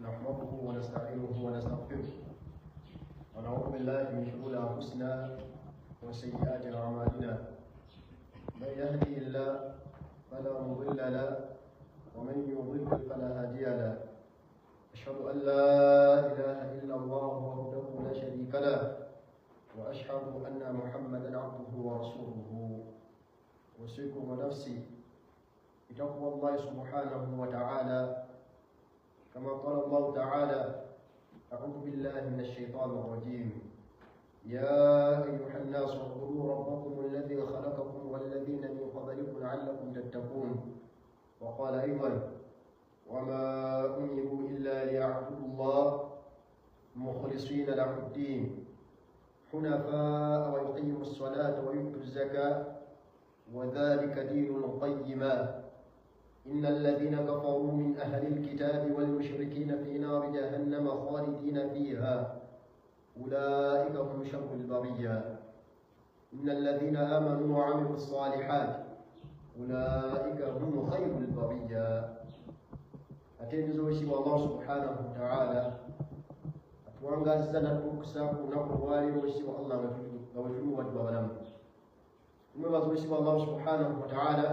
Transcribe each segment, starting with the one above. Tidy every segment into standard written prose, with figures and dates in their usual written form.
نحمده ونستعينه ونستغفره ونعوذ بالله من شرور أنفسنا وسيئات أعمالنا من يهده الله فلا مضل له ومن يضلل فلا هادي له أشهد أن لا إله إلا الله وحده لا شريك له وأشهد أن محمدا عبده ورسوله أوصيكم ونفسي بتقوى الله سبحانه وتعالى كما قال الله تعالى أعوذ بالله من الشيطان الرجيم يا أيها الناس اعبدوا ربكم الذي خلقكم والذين من قبلكم لعلكم تتقون وقال أيضا وما أمروا إلا ليعبدوا الله مخلصين له الدين حنفاء ويقيموا الصلاة ويؤتوا الزكاة وذلك دين القيمة إن الذين كفروا من أهل الكتاب والمشركين في نار جهنم خالدين فيها أولئك هم شر البرية إن الذين آمنوا وعملوا الصالحات أولئك هم خير البرية. Atenzo wa Allah subhanahu wa ta'ala atuwangaziza natukusa ku lunaku olwaleero wa Allah nga bwe tuli wadde abalamu. Tumwebaza wa Allah subhanahu wa ta'ala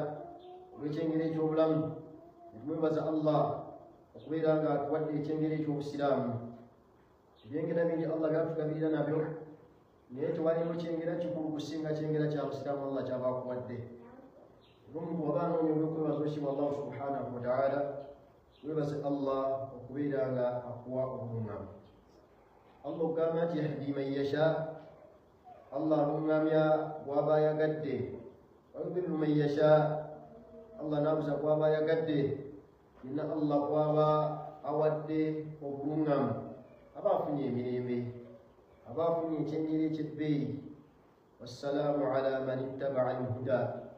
olw'ekyengera eky'obulamu, tumwebaza Allah okubeera nga atuwadde ekyengera eky'obusiraamu. Ebyengera bingi Allah byatugabirira nabyo, naye tewaliwo kyengera kikulu kusinga kyengera kya busiraamu Allah ky'aba akuwadde. Omuntu waba anoonya olw'okwebaza wa Allah subhanahu wa ta'ala, webaze Allah okubeera nga akuwa obuluŋŋamu. Allah okugamba nti yahdi man yasha, Allah aluŋŋamya bw'aba ayagadde, wayudillu man yasha, Allah n'abuza bw'aba ayagadde. Yenna Allah bw'aba awadde obuluŋŋamu aba afunye emirembe, aba afunye ekyengera eky'ebbeeyi. Wassalaamu ala man ittabaa alhuda,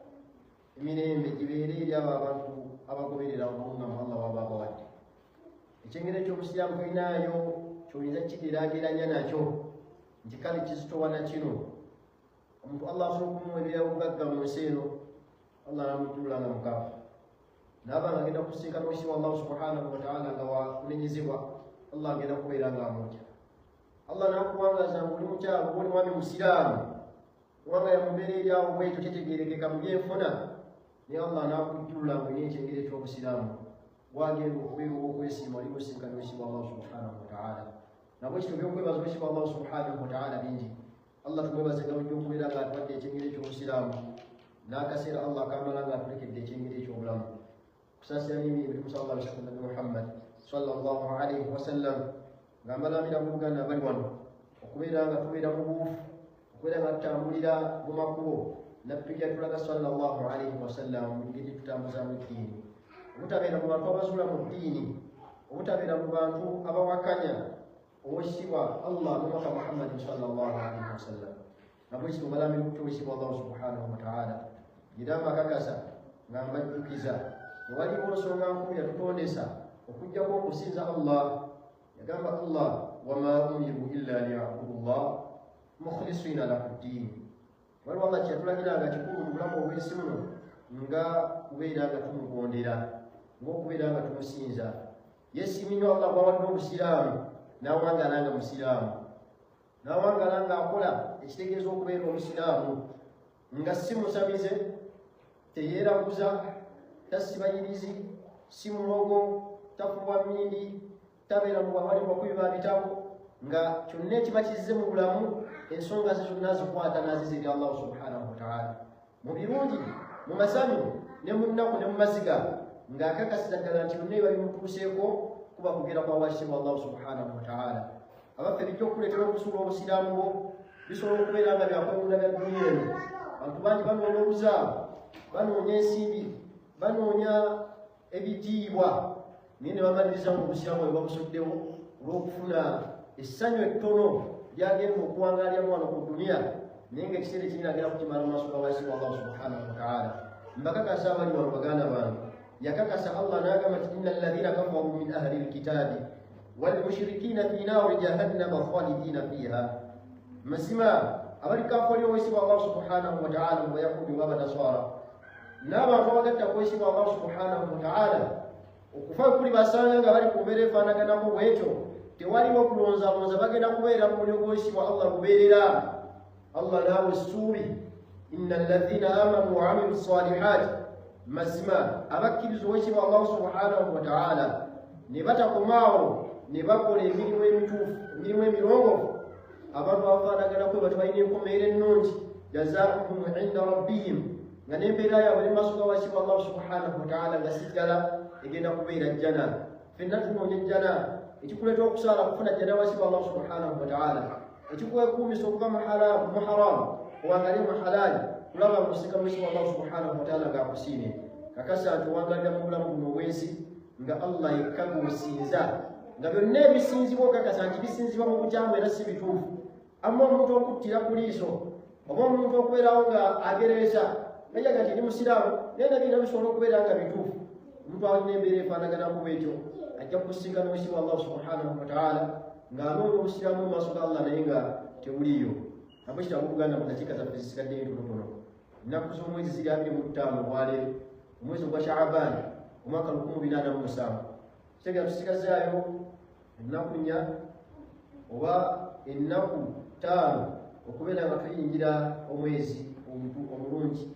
emirembe gibeere eri abo abantu abagoberera obuluŋŋamu Allah waba abawadde. Ekyengera eky'obusiraamu tolinaayo kyoyinza kigeraageranya nakyo nti kale kizitowa na kino. Omuntu Allah asobola okumuwa ebyobugagga mu nsi eno, Allah n'amujjulula nga mukaafu, n'aba nga agenda kusinkana owekitiibwa Allah subhanahu wa ta'ala nga wakunenyezebwa, Allah agenda kubeera nga amutya. Allah n'akuwangaza ng'oli mukyalo oba oli mwami musiraamu, kubanga yamubeera eri awo bwekyo kyetegeerekeka mu byenfuna, naye Allah n'akujjulula ng'olina ekyengera eky'obusiraamu, wagenda okubeera ow'okwesiima oli kusinkana owekitiibwa Allah subhanahu wa ta'ala. Nabwekityo ebyokwebaza owekitiibwa Allah subhanahu wa ta'ala bingi. Allah tumwebaze nga bujja okubeera nga atuwadde ekyengera eky'obusiraamu, n'akaseera Allah akamala nga atulekedde ekyengera eky'obulamu. Kusaasira n'emirembe tumusaba Allah bisatu Nabbi Muhammad sallallahu alaihi wasallam, nga mbalamira abooluganda abali wano okubeera nga tubeera mu buufu, okubeera nga tutambulira mu makubo Nabbi yatulaga sallallahu alaihi wasallam mu ngeri tutambuzaamu eddiini, obutabeera mu bantu abazuula mu ddiini, obutabeera mu bantu abawakanya owekitiibwa Allah n'omubaka Muhammadin sallallahu alaihi wasallam. Nabwekityo mbalamira okutya owekitiibwa Allah subhanahu wa ta'ala, era mbakakasa nga mbajjukiza tewaliwo nsonga nkulu yatutondesa okuggyako okusinza Allah. Yagamba Allah wama umiru illa liyabudu llah mukhlisina lahu ddiini. Waliwo Allah kyeyatulagira nga kikulu mu bulamu obw'ensi muno, nga kubeera nga tumugondera, ng'okubeera nga tumusinza. Yeesiimye nnyo Allah bw'awadde obusiraamu n'awangaala nga musiraamu, n'awangaala ng'akola ekitegeeza okubeera omusiraamu, nga si musamize, teyeeraguza, tasiba yirizi, si mulogo, tafuwa mmindi, tabeera mu bawali bakubi ba bitabo, nga kyonna ekiba kizze mu bulamu ensonga ze zonna azikwata n'aziza eri Allah subhanahu wa ta'ala, mu birungi, mu masanyu, ne mu nnaku, ne mu maziga, ng'akakasiza ddala nti byonna ebiba bimutuuseeko kuba kugera kwa wakitiibwa Allah subhanahu wa ta'ala. Abaffe bijja okukuleetera okusuula obusiraamu bwo, bisobola okubeera nga byakwewunda bya duniya eno. Abantu bangi banoonya obuzaabo, banoonya ensimbi, banoonya ebitiibwa, naye ne bamaliriza nga obusiraamu bwe babusuddewo olw'okufuna essanyu ettono lyagenda okuwangaaliramu wano ku duniya, naye ng'ekiseera ekinene agenda kukimala mu maaso ga wakitiibwa Allah subhanahu wa ta'ala. Mbakakasa abali wano baganda bange, yakakasa Allah n'agamba nti inna alladhina kafaru min ahli lkitaabi walmushrikina fi naari jahannama khalidina fiha. Mazima abali kafoli owekitiibwa Allah subhanahu wa ta'ala mu bayahudi oba abanaswara n'abantu abagatta ku wekitiibwa Allah subhanahu wa ta'ala Okufa kuli basanga nga bali ku mbeera efaanaganako bwetyo, tewaliwo kulonzalonza, bagenda kubeera mu muliro gw'ekitiibwa Allah lubeerera. Allah naawe essuubi, inna alladhina amanu wa amilu salihaati, mazima abakkiriza owekitiibwa Allah subhanahu wa ta'ala ne batakomaawo ne bakola emirimu emituufu, emirimu emirongoofu, abantu abafaanaganako bwe balina enkomerero ennungi, jazaauhum inda rabbihim, nga n'embeera yaabwe ne maaso ga wakitiibwa Allah subhanahu wa ta'ala nga si ddala egenda kubeera jjana. Ffenna tunoonya ejjana, ekikuleeta okusaala kufuna jjana wakitiibwa Allah subhanahu wa ta'ala, ekikwekuumisa okuva mu haramu owangale mu halaali, kulaba ng'osika mu wakitiibwa Allah subhanahu wa ta'ala ng'akusiimye. Kakasa nti owangalira mu bulamu buno obw'ensi nga Allah yekka gw'osinza, nga byonna ebisinzibwa okakasa nti bisinzibwa mu bukyamu era si bituufu. Amma omuntu okuttira ku liiso oba omuntu okubeerawo nga agereesa nayaga nti ndi musiraamu naye nga birina bisobola okubeera nga bituufu, omuntu alina embeera efaanaganako bwetyo ajja kusinkana owekitiibwa Allah subhanahu wa ta'ala ng'anoonya obusiraamu mu maaso ga Allah naye nga tebuliiyo. Abwekityo abooluganda, mu dakiika zaffe zisigaddeyo entonotono, ennaku z'omwezi ziri 25 olwaleero, omwezi ogwa Shaabaani omwaka 1447, kitegeeza tusigazaayo ennaku 4 oba ennaku 5 okubeera nga tuyingira omwezi omulungi,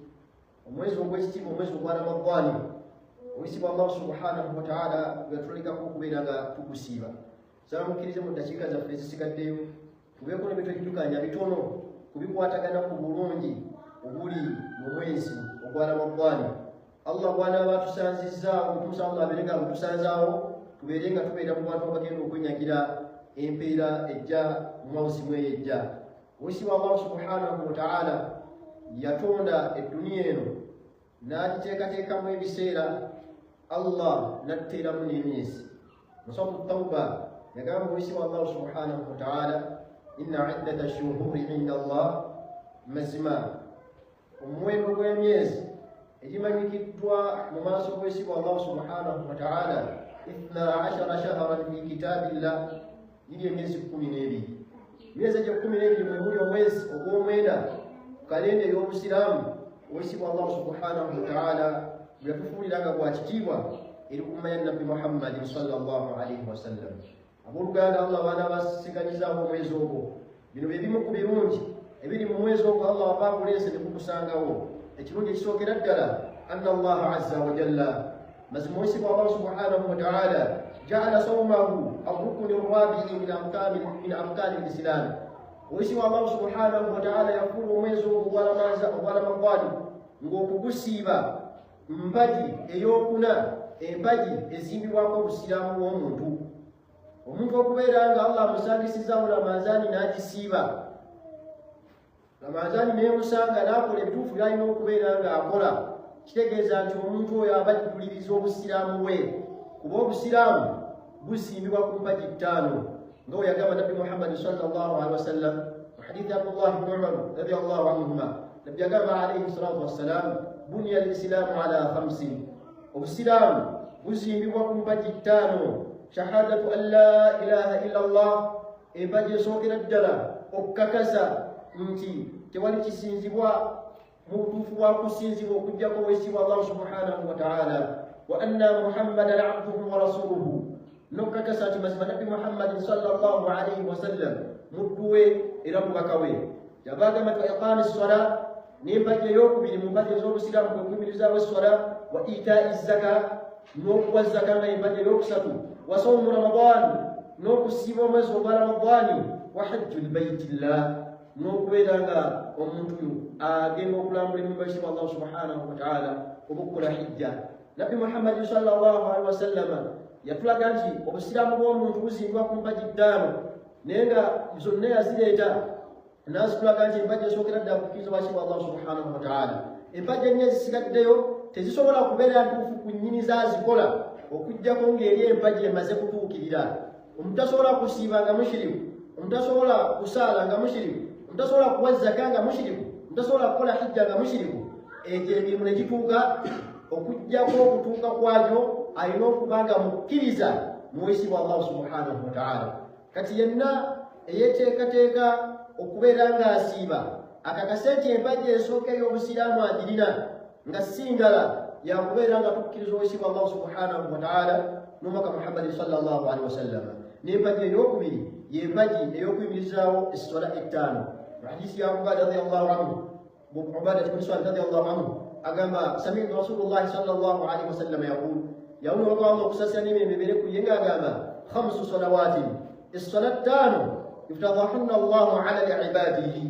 omwezi ogw'ekitiibwa, omwezi ogwa Ramadaani, owekitiibwa Allah subhanahu wa ta'ala gweyatulegako okubeera nga tugusiiba. Nsaba mukkirize mu ddakiika zaffe ezisigaddeyo tubeeko ne byetwejjukanya bitono ku bikwatagana ku bulungi obuli mu mwezi ogwa Ramadaani. Allah bw'anaaba atusanzizzaawo, omutuusa Allah abeere nga amutusanzaawo, tubeere nga tubeera mu bantu abagenda okwenyagira empeera ejja mu mawusimu eyo ejja. Owekitiibwa Allah subhanahu wa ta'ala yatonda edduniya eno n'agiteekateekamu ebiseera, Allah n'atteeramu n'emyezi. Mu Suratu Tawba yagamba owekitiibwa Allah subhanahu wa ta'ala, inna iddata shuhuri inda Allah, mazima omuwendo gw'emyezi egimanyikiddwa mu maaso g'owekitiibwa Allah subhanahu wa ta'ala 12 shahran fi kitabillah, giri emyezi 12. Emyezi egyo 12 mwe muli omwezi ogw'omwenda ku kalenda ey'obusiraamu owekitiibwa Allah subhanahu wa ta'ala bwe yatufuulira nga gwa kitiibwa eri kumanya Nabbi Muhammadin sallallahu alaihi wasallam. Abooluganda, Allah baana basisikanyizaawo omwezi ogwo. Bino bye bimu ku birungi ebiri mu mwezi ogwo Allah waba akuleese ne gukusangawo. Ekirungi ekisookera ddala, anna Allaha azza wa jalla, mazima owekitiibwa Allah subhanahu wa ta'ala jaala sawmahu arrukuni rabii min arkani lislaami. Owekitiibwa Allah subhanahu wa ta'ala yafuula omwezi ogwo ogwa Ramadaani ng'okugusiiba mpagi ey'okuna, empagi ezimbibwako obusiraamu bw'omuntu. Omuntu okubeera nga Allah amusangisizaawo Ramadaani n'agisiiba, Ramadaani n'emusanga n'akola ebituufu by'alina okubeera ng'akola, kitegeeza nti omuntu oyo aba ajjuliriza obusiraamu bwe, kuba obusiraamu buzimbibwa ku mpagi 5 nga bwe yagamba Nabbi Muhammadi sallallahu alaihi wasallam mu hadithi Abdullah ibn Umar radiyallahu anhuma. Nabbi yagamba alaihi salatu wassalam, buniya lislaamu ala 5, obusiraamu buzimbibwa ku mpagi 5, shahadatu an la ilaha illa Allah, empagi esookera ddala okukakasa nti tewali kisinzibwa mu butuufu bwa kusinzibwa okuggyako owekitiibwa Allah subhanahu wa ta'ala, wa anna Muhammadan abduhu wa rasuluhu, n'okukakasa nti mazima Nabbi Muhammadin sallallahu alaihi wasallam muddu we era mubaka we. Yava agamba nti wa iqaami ssala, n'empagi ey'okubiri mu mpagi ez'obusiraamu kwe kuyimirizaawo esswala, wa itaai zaka, n'okuwa zaka nga empagi ey'okusatu, wa sawmu Ramadaani, n'okusiiba omwezi ogwa Ramadaani, wa hajju lbaitillah, n'okubeera nga omuntu agenda okulambula ennyumba y'ekitiibwa Allah subhanahu wa ta'ala oba okukola hijja. Nabbi Muhammadin sallallahu alaihi wasallama yatulaga nti obusiraamu bw'omuntu buzimbibwa ku mpagi 5, naye nga zonna yazireeta n'azitulaga nti empagi esookera ddala kukkiriza bwakitiibwa Allah subhanahu wa ta'ala. Empagi ennya ezisigaddeyo tezisobola kubeera ntuufu ku nnyini zaazikola okuggyako ng'eri empagi emaze kutuukirira. Omuntu tasobola kusiiba nga mushiriku, omuntu tasobola kusaala nga mushiriku, omuntu tasobola kuwa zaka nga mushiriku, omuntu tasobola kukola hijja nga mushiriku. Egyo emirimu ne gituuka okuggyako okutuuka kwagyo alina okuba nga mukkiriza muweesibwa Allah subhanahu wa ta'ala. Kati yenna eyeteekateeka okubeera ng'asiiba akakase nti empagi esooka ey'obusiraamu agirina nga si ndala Yakubeera nga tukkiriza owekitiibwa Allah subhanahu wataala n'omubaka Muhammadi sallallahu alaihi wasallama. N'empagi eyokubiri yempagi ey'okuyimirizaawo essola ettaano. Hadisi ya Ubada radiallahu anhu, Ubadat bni Swamit radiallahu anhu agamba, samitu Rasulullahi sallallahu alaihi wasallama yaqul, yawulira omubaka wa Allah okusaasira n'emirembe bibeere ku ye ng'agamba, khamsu salawatin, essola ttaano, iftadahunna Allahu ala liibadihi,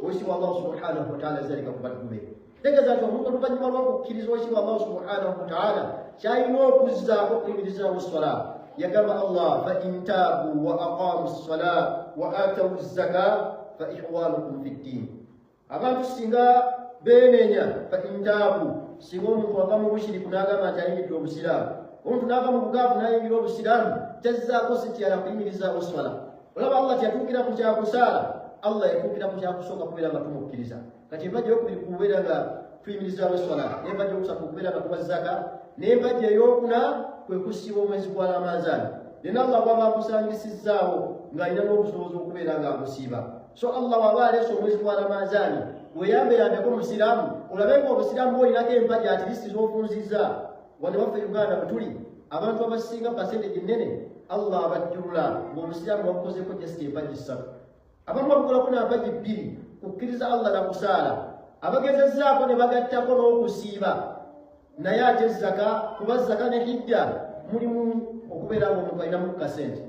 owekitiibwa Allah subhanahu wataala zalika ku baddu be. Tegeeza nti omuntu oluvannyuma lw'okukkiriza owekitiibwa Allah subhanahu wataala kyalina okuzzaako okuyimirizaawo swala. Yagamba Allah, fa in taabu wa aqamu ssala wa atawu zaka fa ikhwanukum fi ddin. Abantu singa beenenya, fa in taabu, singa omuntu ava mu bushiriku n'agamba nti ayingidde obusiraamu, omuntu n'ava mu bugaavu n'ayingira obusiraamu, kyazzaako si kirala kuyimirizaawo swala. Olaba Allah teyatuukira ku kyakusaala, Allah yatuukira ku kyakusooka kubeera nga tumukkiriza. Kati empagi eyokubiri kubeera nga tuyimirizaawo eswala, n'empagi eyokusatu okubeera nga tuwa zaka, n'empagi eyokuna kwe kusiiba omwezi gwa Ramazaani. Nena Allah bwaba akusangisizzaawo ng'alina n'obusobozi okubeera nga agusiiba. So Allah waba aleese omwezi gwa Ramazaani, weyambeyambeko musiraamu olabe nga obusiraamu bwolinako empagi atirisi z'ofunzizza. Wano waffe Uganda bwe tuli, abantu abasinga percentage ennene Allah abajjulula ng'obusiraamu babukozeeko just empagi ssatu. Abamu babukolako na mpagi bbiri, kukkiriza Allah na kusaala. Abagezezzaako ne bagattako n'okusiiba, naye ate zaka, kuba zaka ne hijja mulimu okubeera nga omuntu alinamu kasente,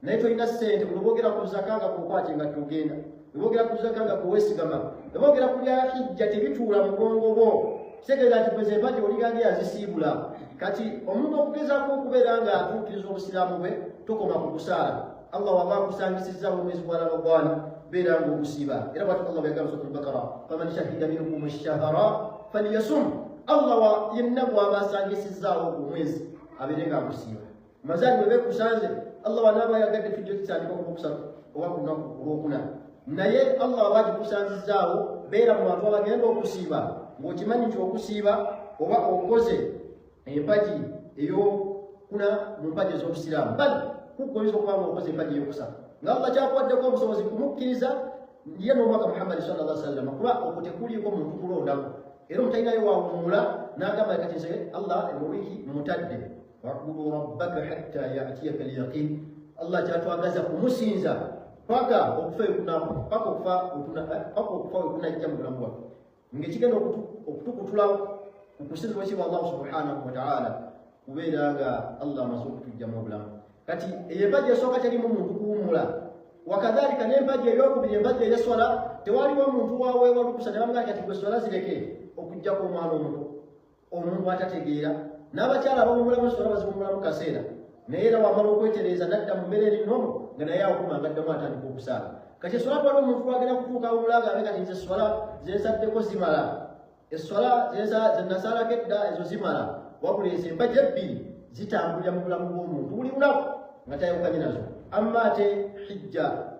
naye tolina ssente. Bwe boogera ku zaka nga kukwate nga togenda, bwe boogera ku zaka nga kuwesigama, bwe boogera ku bya hijja tebituula mugongo bwo. Kitegeeza nti kweza empagi olinga nga yazisiibula. Kati omuntu okugezaako okubeera nga atuukiriza obusiraamu bwe, tokoma ku kusaala. Allah waba akusangisizza omwezi gwa Ramadani, beera ng'ogusiiba. Era bwati Allah bweyagamba Suratul Bakara, faman shahida minkum shahara falyasum. Allah wa yenna bw'aba asangisizaawo omwezi abeere ng'agusiiba. Mazaali bwe bekusanze, Allah wanaaba ayagadde tujja kitandika olwokusatu oba ku lunaku olwokuna, naye Allah waba agikusanzizaawo, beera mu bantu abagenda okusiiba ng'okimanyi nti okusiiba oba okoze empagi eyokuna mu mpagi ez'obusiraamu, bali kugoyinza okuba nga okoze empagi eyokusatu nga Allah kyakuwaddeko obusobozi kumukkiriza ye n'omubaka Muhammadi sallallahu alaihi wasallam, kuba okwo tekuliiko muntu kulondako. Era omutalinayo wawummula n'agamba kati nze Allah mu wiiki mutadde, wabudu rabbaka hatta yatiyaka lyaqin. Allah kyatwagaza kumusinza paka okufa paka okufa wekunajja mu bulamu bwaffe, ng'ekigenda okutukutulawo ku kusinza owekitiibwa Allah subhanahu wataala kubeera nga Allah amaze okutujjamu obulamu. Kati eyo empagi esooka terimu muntu kuwummula. Wakadhalika n'empagi eyokubiri, empagi eyeswala, tewaliwo omuntu waweebwa lukusa ne bamugamba kati gwe swala zireke, okuggyako omwana omuto, omuntu atategeera, n'abakyala abawummulamu eswala baziwummulamu kaseera, naye era wamala okwetereeza nadda mu mbeera eri nomo nga naye akuma nga addamu atandika okusaala. Kati eswala twali omuntu wagenda kutuuka awummula agambe kati nze eswala zensaddeko zimala, eswala zenasaalako edda ezo zimala. Wabula ezo empagi ebbiri zitambulira mu bulamu bw'omuntu buli lunaku nga tayawukanye nazo. Amma ate hijja,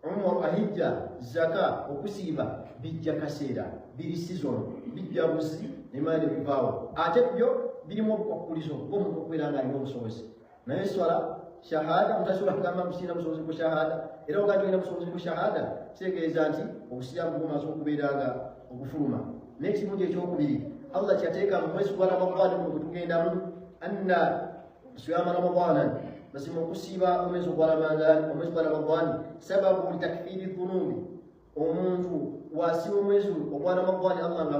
umura, hijja, zaka, okusiiba bijja kaseera, biri season, bijja buzi nemala ne bivaawo. Ate byo birimu obukwakkulizo bw'omuntu okubeera nga alina obusobozi, naye swala shahada mutasobola kugamba musirina busobozi ku shahada. Era oga nti olina busobozi ku shahada, kitegeeza nti obusiraamu bumaze okubeera nga obufuluma. N'ekirungi ekyokubiri Allah kyateeka mu mwezi gwa Ramadani guno gwe tugendamu, anna siyama Ramadana, mazima okusiiba omwezi gwa Ramadani, omwezi gwa Ramadani sababu litakfiri dhunubi. Omuntu wasiiba omwezi ogwa Ramadani Allah nga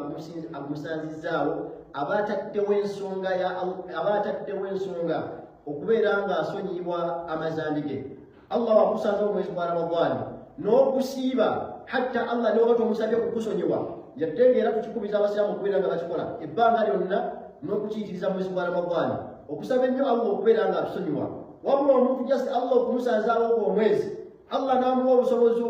agumusanzizaawo, aba ataddewo ensonga ya aba ataddewo ensonga okubeera nga asonyiyibwa amazambi ge. Allah wakusanza omwezi gwa Ramadani n'okusiiba, hatta Allah neoba tomusabye kukusonyiwa, yadde nga era tukikubiza abasiraamu okubeera nga bakikola ebbanga lyonna n'okukiyitiriza mwezi gwa Ramadani okusaba ennyo Allah okubeera nga atusonyiwa. Wabula omuntu just Allah okumusanzaawo ogwo omwezi, Allah n'amuwa obusobozi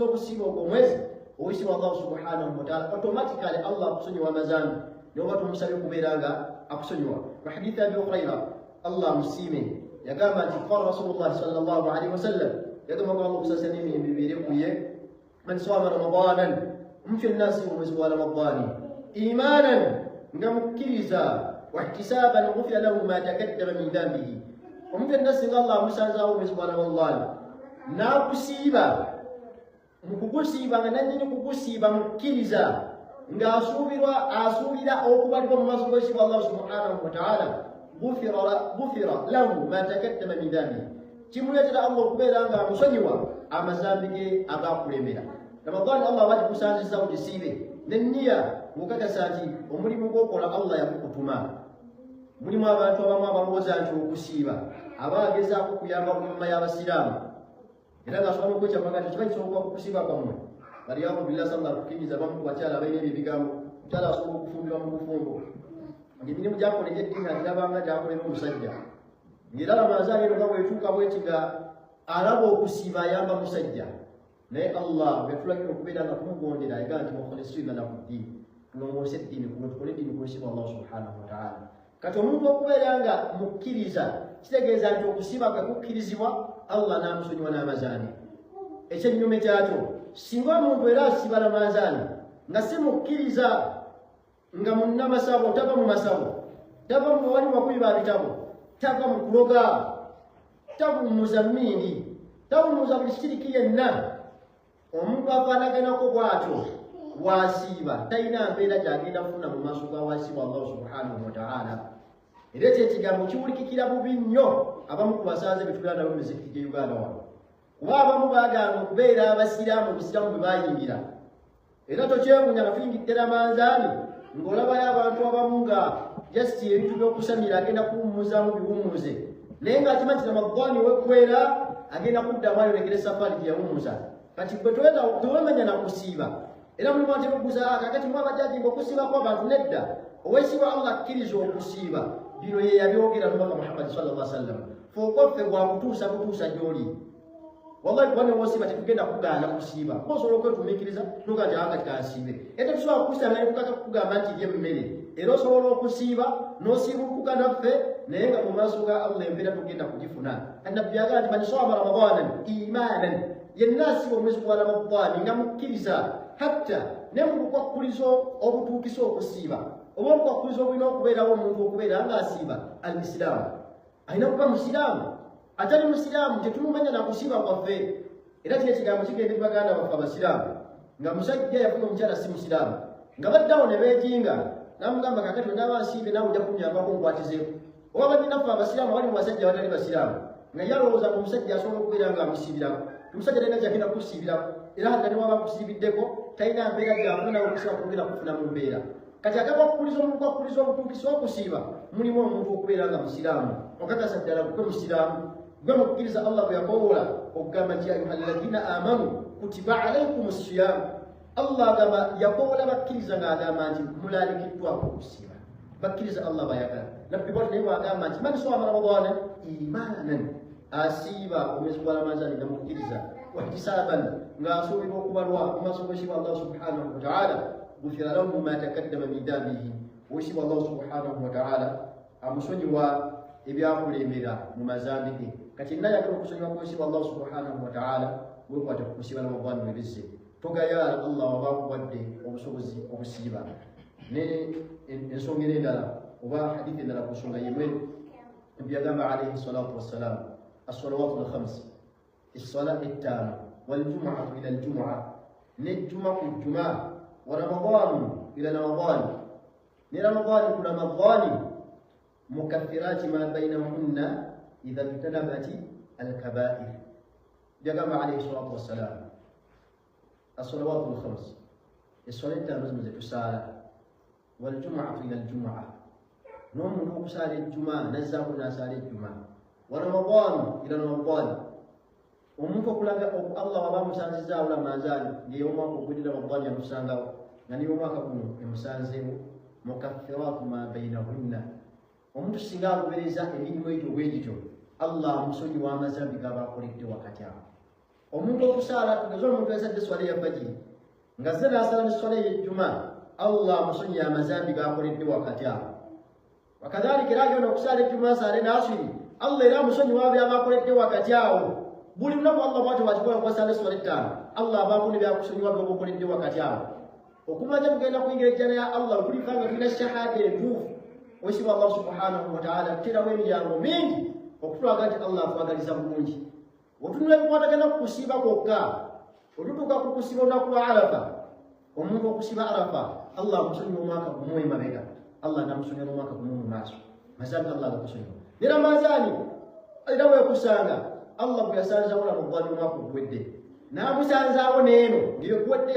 okusiiba ogwo omwezi, owekitiibwa Allah subhanahu wataala automatically Allah akusonyiwa amazambi neoba tomusabye okubeera nga akusonyiwa. Mu hadithi Abi Huraira, Allah amusiime, yagamba nti qala Rasulullahi sallallahu alaihi wasallam, yagamba ko Allah okusasa n'emirembe bibeere ku ye, man swama ramadanan, omuntu yenna asiiba omwezi gwa Ramadani imanan, nga mukkiriza, wahtisaban, gufira lahu ma takaddama min dhambihi. Omuntu yenna singa Allah amusanzaawo omwezi gwa Ramadani n'akusiiba, mu kugusiiba nga nannyini kugusiiba mukkiriza, Ng'asuubirwa asuubira okubalibwa mu maaso g'ekitiibwa Allah subhanahu wa ta'ala, gufira lahu ma takaddama min dhambihi, kimuleetera Allah okubeera nga amusonyiwa amazambi ge agakulembera. Ramadaani Allah aba gikusanzizza ogisiibe nenniya ng'okakasa nti omulimu gw'okola Allah yakukutuma. Mulimu abantu abamu abalowooza nti okusiiba aba agezaako okuyamba umma y'abasiraamu, era ng'asobola n'okwekyamaga nti kiba kisobola okuba kusiiba kwammwe. Waliyadu billah, sallah kukkiriza abamu ku bakyala abalina ebyo ebigambo. Omukyala asobola okufumbirwa mu bufumbo ng'emirimu gyakola egy'eddiini agirabanga gyakolera omusajja, ng'era Ramazaani eno nga bwetuuka bweti nga alaba okusiiba ayamba musajja. Naye Allah bweyatulagira okubeera nga tumugondera, ayagala nti mukhulisina lahu ddiini, tulongoose eddiini kuno, tukole eddiini kulwesibwa Allah subhanahu wataala. Kati omuntu okubeera nga mukkiriza kitegeeza nti okusiiba kwe kukkirizibwa Allah n'amusonyiwa n'amazaani. Ekyennyume kyakyo, singa omuntu era asiiba Ramazaani nga si mukkiriza, nga munnamasabo, tava mu masabo, tava mu bawali bakubi ba bitabo, tava mu kuloga, tawummuza mmindi, tawummuza buli kiriki yenna, omuntu afaanaganako bw'atyo wasiiba talina mpeera gy'agenda kufuna mu maaso ga wasiibwa Allah subhanahu wataala. Era ekyo ekigambo kiwulikikira bubi nnyo abamu ku basaaze betubeera nabo mu mizikiti gy'e Uganda wano, kuba abamu baagaana okubeera abasiraamu obusiraamu bwe bayingira. Era tokyewuunya nga tuyingidde Ramanzaani ng'olabayo abantu abamu nga just ebintu by'okusamira agenda kuwummuzaamu biwummuze, naye ng'akimanyi nti Ramadaani weggwera agenda kuddamu ayolekere safaari gye yawummuza. Kati gwe tewemenya na kusiiba, era mulimu atera okuguza kakati mwe abajajinga okusiiba kw'abantu. Nedda, owesiibwa Allah akkiriza okusiiba. Bino ye yabyogera Mubaka Muhammadi sallallahu alaihi wasallam. Fe okwaffe gwakutuusa kutuusa gy'oli. Wallahi, kuba newosiiba tetugenda kugaana kusiiba, kuba osobola okwetumiikiriza noga nti akati kansiibe, era tetusobola kukusanga nekukaka kukugamba nti lye emmere. Era osobola okusiiba n'osiibulukuka naffe, naye nga mu maaso ga Allah empeera tugenda kugifuna. Nabbi agamba nti man saama ramadanan imanan, yenna asiiba omwezi gwa Ramadaani nga mukkiriza. Hatta ne mu bukwakkulizo obutuukisa okusiiba, oba obukwakkulizo obulina okubeerawo omuntu okubeera ng'asiiba, al isiraamu, alina kuba musiraamu. Atali musiraamu tetumumanya nakusiiba kwaffe. Era kino ekigambo kigenda eri baganda baffe abasiraamu, nga musajja yafuna omukyala si musiraamu, nga baddawo ne beejinga namugamba, kakati onaaba nsiibe naawe ojja kunyambako nkwatizeeko. Oba bannyinaffe abasiraamu abali mu basajja abatali basiraamu, nga ye alowooza nga omusajja asobola okubeera nga amusiibirako. Omusajja talina kyagenda kukusiibirako, era hatta ne waba akusiibiddeko talina mbeera gyafuna nawe okusiiba kugenda kufuna mu mbeera. Kati akakwakuliza omukwakkuliza obutuukisa okusiiba mulimu omuntu okubeera nga musiraamu. Okakasa ddala gwe musiraamu, gwe mukkiriza Allah bwe yakowoola okugamba nti ayuha alladhina amanu kutiba alaikum siyam. Allah agamba yakowoola bakkiriza ng'agamba nti mulaalikiddwako okusiiba. Bakkiriza Allah bayagala. Nabbi bwati naye bwagamba nti man swama ramadana imanan, asiiba omwezi gwa Ramazani nga mukkiriza, wahtisaban, ng'asuubirwa okubalwa mu maaso g'ekitiibwa Allah subhanahu wataala, gufira lahu ma takaddama min dambihi, owekitiibwa Allah subhanahu wataala amusonyiwa ebyakulembera mu mazambi ge. Kati nna ayagala okusonyiwa kwekitiibwa Allah subhanahu wataala, wekwate ku kusiiba Ramadani webizze, togayaala. Allah waba akuwadde obusobozi obusiiba. Ne ensonga era endala oba hadithi endala ku nsonga yemwe, byagamba alaihi salatu wassalam, assalawatu lkhams, essala ettaano, waljumuatu ila ljumua, nejjuma ku jjuma, wa ramadanu ila ramadani, ne Ramadani ku Ramadani, mukaffirati ma bainahunna idha jtanabati alkabair. Byagamba alaihi salatu wassalam, assalawatu lkhams, esswala ettaano zino zetusaala, waljumuatu ila ljumua, n'omuntu okusaala ejjuma nazzaako n'asaala ejjuma, wa ramadanu ila ramadani, omuntu okulaga Allah waba amusanzizaawo Ramanzaani ng'ey'omwaka ogwedde Ramadani yamusangawo, nga ney'omwaka guno emusanzeewo, mukaffiratu ma bainahunna, omuntu singa agobereza emirimu egyo bwe gityo, Allah amusonyiwa amazambi gaba akoledde wakati awo. Omuntu okusaala, tugeze omuntu yasadde swala eya fajiri nga zze n'asala ne swala ey'ejjuma, Allah amusonyiye amazambi gakoledde wakati awo. Wakadhalika era agenda okusaala ejjuma asaale n'aswiri, Allah era amusonyiwa byaba akoledde wakati awo. Buli lunaku Allah bwatyo bwakikola, kubasaala eswala ettaano, Allah abaako ne byakusonyiwa byoba okoledde wakati awo. Okumanya tugenda kuyingira ejjana ya Allah wetulifa nga tulina shahada entuufu. Wesibwa Allah subhanahu wataala tuterawo emiryango mingi okutulaga nti Allah atwagaliza bulungi. Otunula ebikwatagana ku kusiiba kwokka, otutuuka ku kusiiba olunaku lwa Arafa. Omuntu okusiba Arafa Allah amusonyiwa omwaka gumu emabega, Allah namusonyiwa omwaka gumu mu maaso. Mazambi Allah agakusonyiwa. Ne Ramazaani era weekusanga Allah gwe yasanzaawo Ramadhaani omwaka oguwedde n'amusanzaawo n'eno ng'eyokuwadde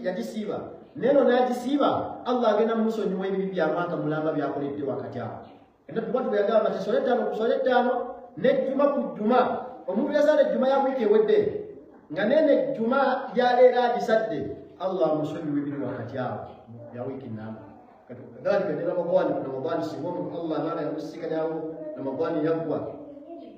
yagisiiba n'eno n'agisiiba, Allah agenda mumusonyiwa ebibi bya mwaka mulamba byakoledde wakati awo. Era tuba tubagamba nti swala ttaano ku swala ttaano n'ejjuma ku jjuma. Omuntu yasaala ejjuma ya wiiki ewedde nga nene ejjuma yaleero agisadde, Allah amusonyiwa ebiri wakati awo ya wiiki namba. Kadhalika ne Ramadhani ku Ramadhani, singa omuntu Allah naala yamusikanyawo Ramadhani yaggwa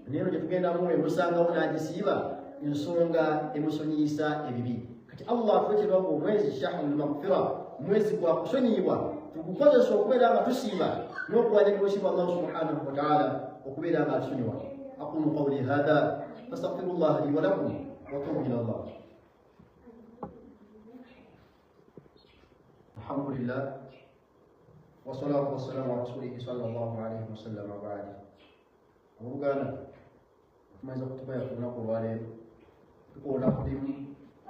neno gye tugendamu emusangawo n'agisiiba, ensonga emusonyiyisa ebibi. Kati Allah atuleetera ogwo omwezi shahrul maghfira, mwezi gwa kusonyiyibwa, tugukozesa okubeera nga tusiiba n'okuwanyagira osiiba Allah subhanahu wa ta'ala okubeera nga atusonyiwa. Aqulu qawli hadha fastaghfirullah li wa lakum wa tubu ila Allah. Alhamdulillah wassalatu wassalamu ala rasulihi sallallahu alayhi wasallam wa ba'd. Abooluganda, otumaliza kutuba yaffe olunaku olwaleero tukola ku bimu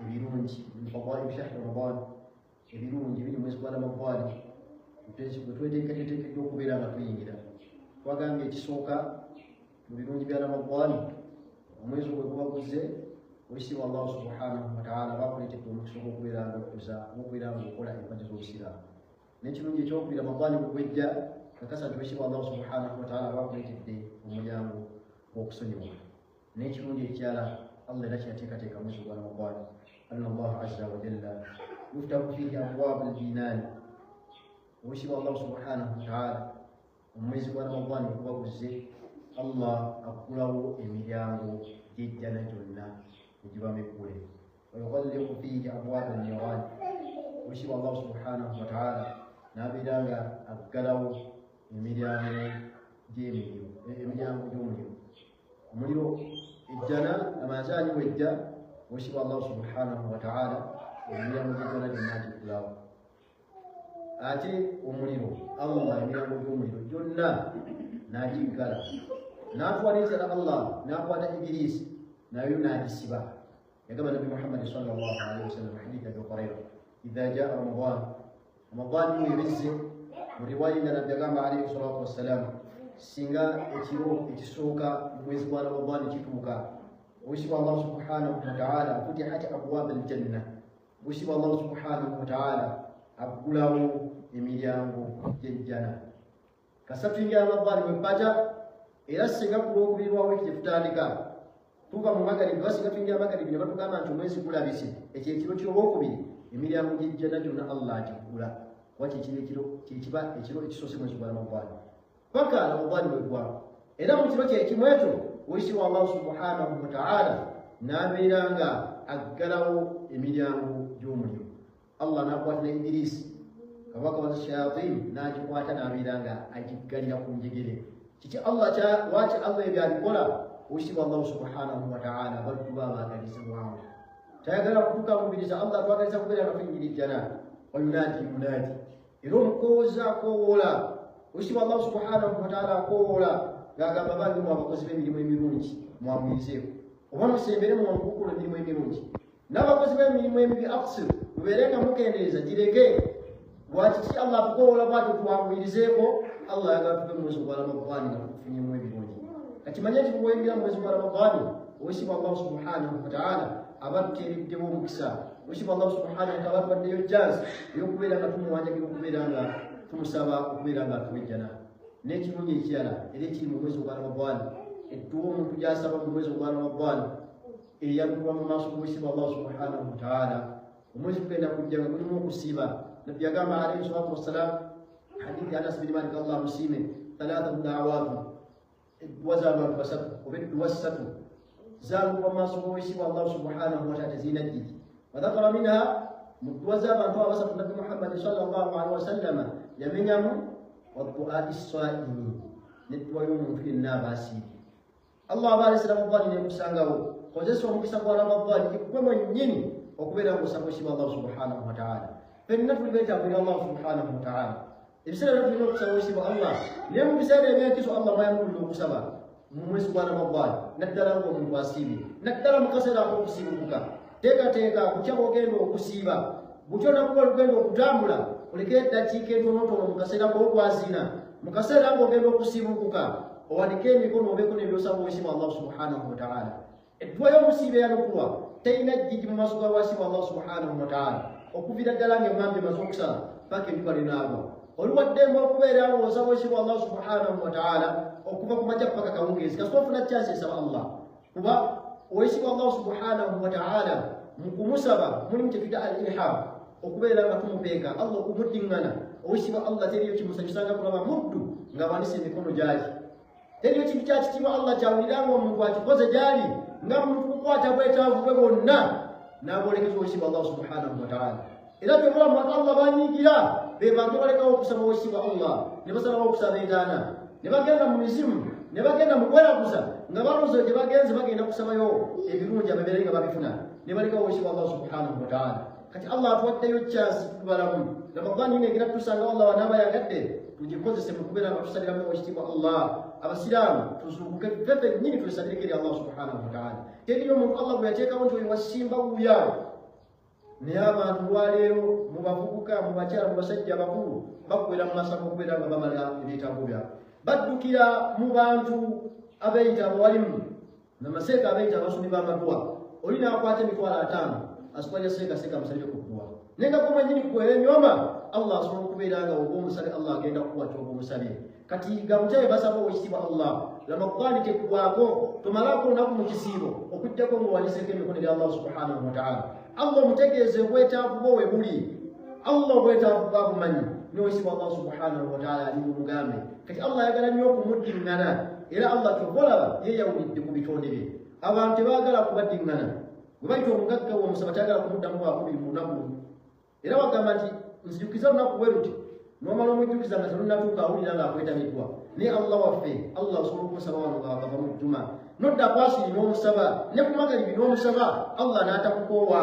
ebirungi min fadaili shahri Ramadan, ebirungi biri mwezi gwa Ramadani bwe tweteeketeekeddwa okubeera nga tuyingira. Twagambye ekisooka mu birungi bya Ramadani, omwezi gwe guba guzze, oyisibwa Allah subhanahu wa ta'ala bakuleetedde omukisa ogw'okubeera nga okuza n'okubeera nga okola empagi z'obusiraamu. N'ekirungi ekyokubiri, Ramadani bwe gwejja, kakasa nti oyisibwa Allah subhanahu wa ta'ala bakuleetedde omulyango gw'okusonyiwa. N'ekirungi ekirala Allah era kyeyateekateeka mwezi gwa Ramadani, anna Allah azza wa jalla yuftahu fihi abwabu ljinaani. Oyisibwa Allah subhanahu wa ta'ala omwezi gwa Ramadani guba guzze, Allah aggulawo emiryango gy'ejjana gyonna egiba miggule. Wayughalliqu fihi abwaba niran. Oyisibwa Allah subhanahu wa ta'ala n'abeera nga aggalawo emiryango gy'emiriro, emiryango gy'omuliro. Omuliro ejjana amazaani wejja, oyisibwa Allah subhanahu wa ta'ala emiryango gy'ejjana gyonna agiggulawo. Ate omuliro Allah emiryango gy'omuliro gyonna n'agiggala, n'atwaliriza Allah n'akwata Idirisi nayo n'agisiba. Yagamba Nabbi Muhammadi sallallahu alaihi wasallam hadithi Abi Huraira, idha jaa Ramadan, Ramadani webizze. Mu riwaya endala Nabbi agamba alaihi salatu wassalam, singa ekiro ekisooka mu mwezi gwa Ramadani kituuka, oyisibwa Allah subhanahu wa ta'ala futihat abwab aljanna, oyisibwa Allah subhanahu wa ta'ala aggulawo emiryango gy'ejjana. Kasa tuyingira Ramadani wempata, era singa ku lwokubiri lwa wiiki gyetutandika tuva mu magaribi, oba singa tuyingira magaribi ne batugamba nti omwezi gulabise, ekyo ekiro ky'olwokubiri emiryango gy'ejjana gyonna Allah agiggula, kuba kyekiba ekiro kyekiba ekiro ekisoose mwezi gwa Ramadani paka Ramadani bweggwa. Era mu kiro kyekimu ekyo oyisibwa Allah subhanahu wa ta'ala n'abeera nga aggalawo emiryango gy'omuliro. Allah n'akwata ne Idirisi kabaka wa shayatin n'agikwata n'abeera nga agiggalira ku njegere. Kiki Allah lwaki Allah ebyo abikola? Oyisibwa Allah subhanahu wa ta'ala baddu babaagaliza bwangu, tayagala kutukamubiriza. Allah atwagaliza kubeera nga tuyingira ejjana. Wayunaadi munaadi, era omukowooza akoowoola. Oyisibwa Allah subhanahu wa ta'ala akoowoola ng'agamba, bange mu abakozi b'emirimu emirungi mwamuyirizeeko, oba musembere mwangukukola emirimu emirungi, n'abakozi b'emirimu emibi aksir, mubeere nga mukendeeza gireke. Lwaki ki Allah atukowoola bwatyo twamuyirizeeko? Allah ayagala tuve mu mwezi gwa Ramadani nga tufunyemu ebirungi. Kati manye nti bw'oyingira mu mwezi gwa Ramadani, oyisibwa Allah subhanahu wa ta'ala aba tuteereddewo omukisa, oyisibwa Allah subhanahu wa ta'ala atuwaddeyo chance ey'okubeera nga tumuwanjagira, okubeera nga tumusaba okubeera nga atuwa ejjana. N'ekirungi ekirala era ekiri mu mwezi gwa Ramadani, edduwa omuntu gy'asaba mu mwezi gwa Ramadani eyalulwa mu maaso g'oyisibwa Allah subhanahu wa ta'ala. Omwezi gugenda kujja nga gulimu okusiiba. Nabbi yagamba alayhi salatu wassalam hadithi Anas bin Malik Allah musiime, thalathatu da'awatu, edduwa z'abantu basatu oba edduwa ssatu zaalulwa mu maaso g'oyisibwa Allah subhanahu wa ta'ala tezirina ddigi. Wadhakara minha, mu dduwa z'abantu abasatu Nabbi Muhammadi sallallahu alaihi wasallama yamenyamu waduai saimi, nedduwa y'omuntu yenna aba asiibye. Allah aba alese Ramadani nemusangawo, kozesa omukisa gwa Ramadani gwe mwennyini okubeera ng'osaba osibwa Allah subhanahu wa ta'ala. Ffenna tuli beetaavu eri Allah subhanahu wa ta'ala, ebiseera byonna tulina okusaba osibwa Allah, naye mu biseera ebyenkizo Allah mwayamulira okusaba mu mwezi gwa Ramadani, naddala ng'omuntu asiibye, naddala mu kaseera ak'okusiibukuka. Teekateeka butya bw'ogenda okusiiba, butya onakuba olugenda okutambula, Oleke eddakiika entonotono mu kaseera k'okwazina, mu kaseera ng'ogenda okusiibukuka, owanike emikono obeeko n'ebyosaba owekitiibwa Allah subhanahu wataala. Edduwa y'omusiibo eyanukulwa terina jjiji mu maaso ga wasiibwa Allah subhanahu wataala okuviira ddala ng'emmambya emaze okusala paka enjuba linaagwa. Oli waddembe okubeera ng'osaba owekitiibwa Allah subhanahu wataala okuva ku makya paka kawungeezi, kasita ofuna chance esaba Allah, kuba owekitiibwa Allah subhanahu wataala mu kumusaba mulimu kye tuyita al ilham, okubeera nga tumupeeka Allah, okumuddiŋŋana. Owekitiibwa Allah teriyo kimusanyusanga kulaba muddu nga wanise emikono gyali. Teriyo kintu kya kitiibwa Allah kyawulira ng'omuntu akikoze gyali nga muntu kukwata bwetaavu bwe bwonna n'abwolekeza owekitiibwa Allah subhanahu wataala. Era kyobula mu bantu Allah banyiigira be bantu balekawo okusaba owekitiibwa Allah, ne basalawo okusaba entaana, ne bagenda mu mizimu, ne bagenda mu kweraguza nga balowooza gye bagenze bagenda kusabayo ebirungi ababeere nga babifuna, ne balekawo owekitiibwa Allah subhanahu wataala. Kati Allah atuwaddeyo chance tubalamu. Ramadhani ino egenda tutusanga Allah wanaaba yagadde tugikozese mu kubeera nga tusabiramu owekitiibwa Allah. Abasiraamu tuzuukuke ffe ffennyini twesabireko eri Allah subhanahu wataala. Teriyo omuntu Allah gwe yateekawo nti oyo wasimba wuuyo. Naye abantu lwaleero mu bavubuka, mu bakyala, mu basajja abakulu bakwera mu masabo okubeera nga bamala ebyetaago byabwe. Baddukira mu bantu abeeyita abawalimu namaseeka abeeyita abasomi b'amaduwa. Oli n'akwata 50,000 asitwalira seeka, seeka amusabire ku dduwa. Naye nga gwe mwennyini kwenyoma, Allah asobola okubeera nga oba omusabe Allah agenda kukuwa ky'oba omusabye. Kati gamutebe basaba owekitiibwa Allah. Ramadhani teggwako, tomalako olunaku mu kisiibo okuggyako ng'owaniseeko emikono eri Allah subhanahu wataala. Allah omutegeeze obwetaavu bwo we buli. Allah obwetaavu bwabumanyi n'owekitiibwa Allah subhanahu wataala ali mumugambe. Kati Allah ayagala nnyo okumuddiŋŋana, era Allah kyova olaba yeeyawulidde ku bitonde bye. Abantu tebaagala kubaddiŋŋana. Bwe bayita omugagga w'omusaba tayagala kumuddamu lwakubiri mu lunaku lumu. Era wagamba nti nzijukiza olunaku bwe luti, n'omala omujjukiza nga terunnatuuka awulira ng'akwetamiddwa. Naye Allah waffe, Allah osobola okumusaba wano nga wakava mu jjuma, n'odda kwasiri n'omusaba, ne ku magalibi n'omusaba, Allah n'atakukoowa.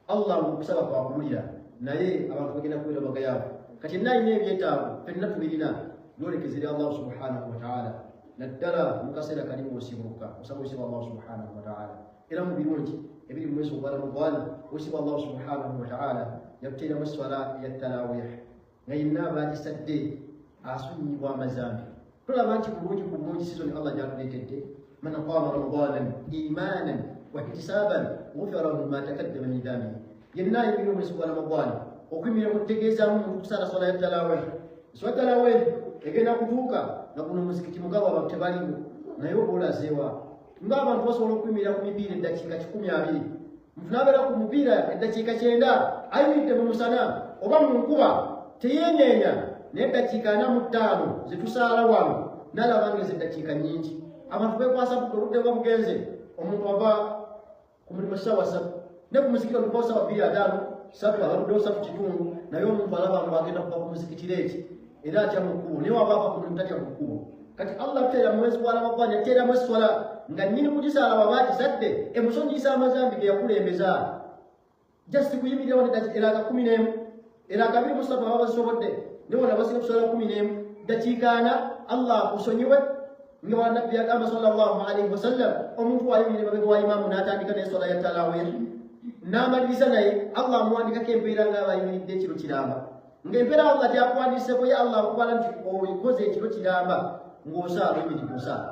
Allah ng'okusaba kwakuwulira, naye abantu bagenda kubeera bagayaavu. Kati enna alina ebyetaago, ffenna tubirina, yolekeza eri Allah subhanahu wataala, naddala mu kaseera kali ng'osiibuluka osaba owekitiibwa Allah subhanahu wataala. Era mu birungi ebiri mu mwezi ogwa Ramadhani, owekitiibwa Allah subhanahu wataala yatuteeramu esswala ya tarawih nga yenna abaagisadde asonyiyibwa amazambi. Tulaba nti bulungi ku bulungi sizoni Allah gy'atuleetedde, man qama ramadanan imanan wa ihtisaban ghufira lahu ma takaddama min dhambihi. Yenna ayimirira omwezi gwa Ramadhani, okuyimirira kutegeezaamu omuntu kusaala swala ya tarawih. Swala tarawih egenda kutuuka nga guno omuzikiti mugabo abantu tebaliwo, naye oba olazeewa ng'abantu basobola okuyimirira ku mipiira eddakiika 120, omuntu n'abeera ku mupiira eddakiika 90 ayimiridde mu musana oba mu nkuba teyeenyeenya, naye eddakiika 45 ze tusaala wano n'alaba ng'ezo eddakiika nnyingi. Abantu beekwasa budde, obudde buba bugenze. Omuntu ava ku mulimu ssaawa 3 ne ku muzikiti otuukawo ssaawa 2:50, 3, abaluddewo 3:15, naye omuntu alaba nga agenda kuva ku muzikiti leeti era atya mu kkubo, naye waba ava ku mulimu tatya mu kkubo. Kati Allah tuteera mu mwezi gwa Ramadhani, yateeramu esswala nga nnyini kugisaala waba agisadde emusonyiyisa amazambi ge yakulembeza. Just kuyimirira wano eraaka 11, eraaka 23 ababa bazisobodde, naye wano abasinga kuswala 11 ddakiika 40 Allah akusonyiwe. Nga wanabbi yagamba sallallahu alaihi wasallam, omuntu wayimirira mabega wa imaamu n'atandika n'esswala ya tarawih n'amaliriza naye, Allah amuwandikako empeera ng'aba ayimiridde ekiro kiramba. Ng'empeera Allah gyakuwandiiseko ye Allah akubala nti okoze ekiro kiramba ng'osaala, oyimiridde osaala.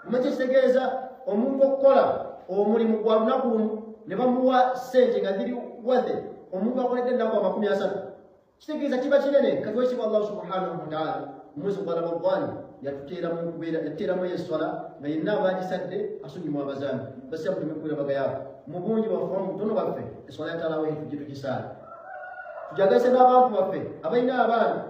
Omanyi kye kitegeeza omuntu okukola omulimu gwa lunaku lumu ne bamuwa ssente nga ziri wathe omuntu akoledde ennaku 30, kitegeeza kiba kinene. Kati wekitiibwa Allah subhanahu wataala mu mwezi gwa Ramadhani yatuteeramu okubeera, yatuteeramu eyo esswala nga yenna abaagisadde asonyimwa abazambi. Basiramu tuleme kubeera bagayaavu mu bungi bwaffe mu butono bwaffe, esswala ya tarawih tujje tugisaala, tujagase n'abantu baffe abalina abaana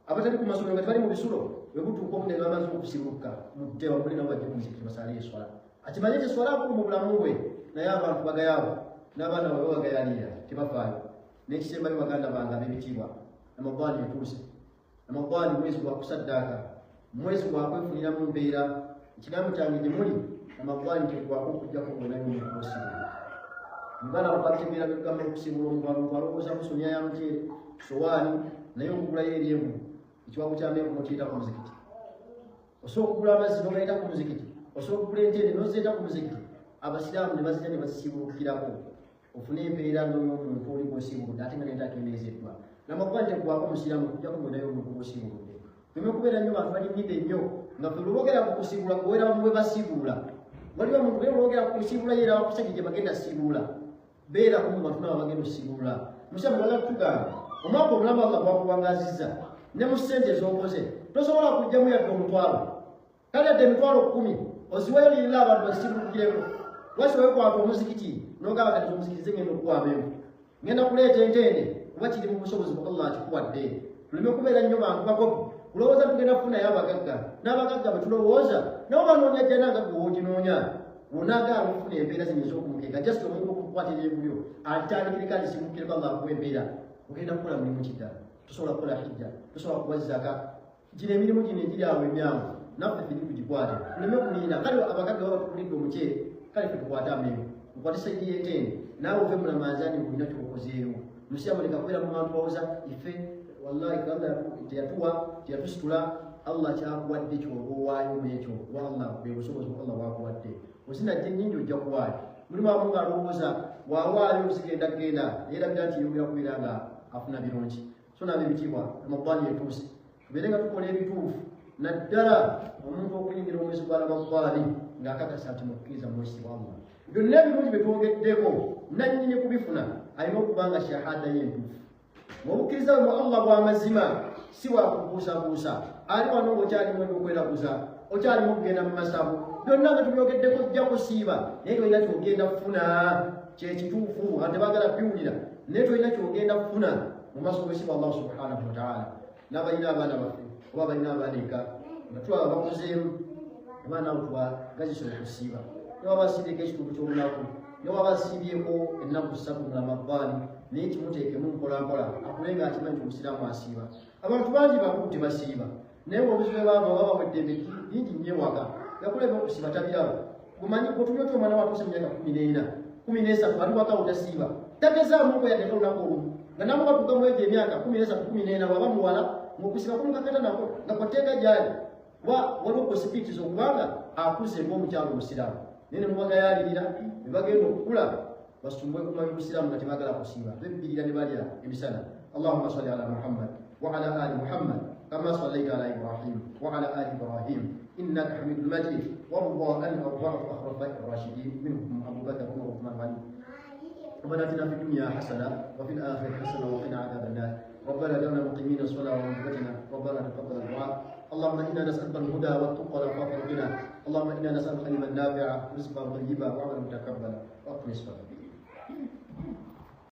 abatali ku masomero nga tebali mu bisulo. Bwe butuuka obudde nga bamaze okusibuka mudde wamuli nabo bajje ku muzikiti basaale esswala, akimanye nti esswala nkulu mu bulamu bwe. Naye abantu bagayaavu n'abaana babe bagayalira tebafaayo. N'ekisembayo baganda bange ab'ebitiibwa, Ramadhani etuuse. Ramadhani mwezi gwa kusaddaaka, mwezi gwa kwefuniramu mbeera. Ekigambo kyange gye muli, Ramadhani teggwako okuggyako ng'onayo omuntu osiibula. Uganda bakategeera bigamba okusiibula omuntu, abantu alowooza musonya ya muceere sowaani, naye okugulayo eryenvu ekiwago ky'amenvu n'okiyita ku muzikiti, osobola okugula amazzi n'ogayita ku muzikiti, osobola okugula entende n'ozireeta ku muzikiti. Abasiraamu ne bazirya ne bazisiibulukirako, ofune empeera n'omuntu oli gw'osiibuludde ate nga netakendeezeddwa. Ramadan teggwako musiraamu okujjako ng'onayo omuntu gw'osiibuludde. Tuleme kubeera nnyo bantu balinyidde nnyo nga ffe lwogera ku kusiibula kuwera bamu bwe basiibula. Waliwo omuntu naye lwogera ku kusiibula ye era bakusajja gye bagenda siibula. Beera ku bantu nabo bagenda osiibula. Musiraamu lwala tugamba omwaka omulamba Allah gwakuwangazizza ne mu ssente z'okoze tosobola kujjamu yadde omutwalo. Kale yadde emitwalo 10 oziweyo lirira abantu bazisiibulukireko. Lwaki weekwata omuzikiti n'ogamba kati omuzikiti nze ngenda okuwa amenvu, ngenda kuleeta entende, kuba kiri mu busobozi bwa Allah akikuwadde. Tuleme kubeera nnyo bantu bakopi kulowooza tugenda kufunayo abagagga n'abagagga bwe tulowooza nabo banoonya jjana nga gwe w'oginoonya. Bw'onaagaana okufuna empeera zino ez'okumukeka just omuntu okukukwatira ebulyo alitandikireko alisiibulukireko Allah akuwa empeera, ogenda kukola mulimu ki ddala? Tosobola kukola hijja, tosobola kuwa zaka. Gino emirimu gino egiri awo emyangu naffe ffenna tugikwate, tuleme kulinda. Kale abagagga baba tukulidde omuceere, kale ffe tukwate amenvu, tukwate saidi y'entende, naawe ove mu Ramadhan ng'olina ky'okozeewo. Musiraamu leka kubeera mu bantu bawoza ife wallahi Allah teyatuwa teyatusitula. Allah kyakuwadde ky'oba owaayo mu ekyo, kuba Allah bwe busobozi bwa Allah bwakuwadde. Ozina gye nnyingi ojja kuwaayo. Mulimu abamu ng'alowooza waawaayo zigenda kugenda, yeerabira nti yongera kubeera nga afuna birungi. So n'ab'ebitiibwa, Ramadhan etuuse, tubeere nga tukola ebituufu, naddala omuntu okuyingira omwezi gwa Ramadhan ng'akakasa nti mukkiriza mwesi wa Allah. Byonna ebirungi bye twogeddeko nannyini kubifuna alina okuba nga shahada ye entuufu, ng'obukkiriza bwe mu Allah bwa mazima, si bwa kubuusabuusa. Ali wano ng'okyalimu ebyokweraguza, okyalimu okugenda mu masabo, byonna nga tubyogeddeko ojja kusiiba, naye tolina ky'ogenda kufuna kyekituufu. Abantu tebaagala biwulira, naye tolina ky'ogenda kufuna mu maaso g'obuyisibwa Allah subhanahu wa ta'ala. N'abalina abaana baffe oba abalina abaana eka nga tulaba bakuzeemu abaana abo tubagazisa okusiiba, ne waba asiibyeko ekitundu ky'olunaku, ne waba asiibyeko ennaku 3 mu Ramadhan, naye kimuteekemu mpolampola akule ng'akimanyi nti omusiraamu asiiba. Abantu bangi bakulu tebasiiba, naye ng'obuzibu bwe baava baba bawedde emiti bingi nnyo ewaka, yakulema okusiiba tabiraba. Gumanyi gwe tumye omwana watuuse mu myaka 14, 13 ali waka otasiiba, tagezaamuko yadde olunaku olumu, nga nabo batuuka mu egyo emyaka 13, 14, bw'aba muwala ng'okusiiba kumukakata nako nga kwatteeka gy'ali, kuba waliwo possibilities okubanga akuze ng'omukyalo omusiraamu, naye ne mubagayaalirira ne bagenda okukula basumbwe kumanya obusiraamu nga tebaagala kusiiba, bebbirira ne balya emisana. Allahumma salli ala Muhammad wa ala ali Muhammad kama sallaita ala Ibrahim wa ala ali Ibrahim innaka hamidun majid, warda an arba'ati al-khulafa'i ar-rashidin minhum Abu Bakr, Umar, Uthman wa Ali. ربنا اتنا في الدنيا حسنه وفي الاخره حسنه وقنا عذاب النار. ربنا اجعلنا مقيمين الصلاه ومن ربنا تقبل الدعاء. اللهم انا نسالك الهدى والتقى والعفاف والغنى. اللهم انا نسالك علما نافعا، رزقا طيبا، وعملا متقبلا. واقم الصلاه.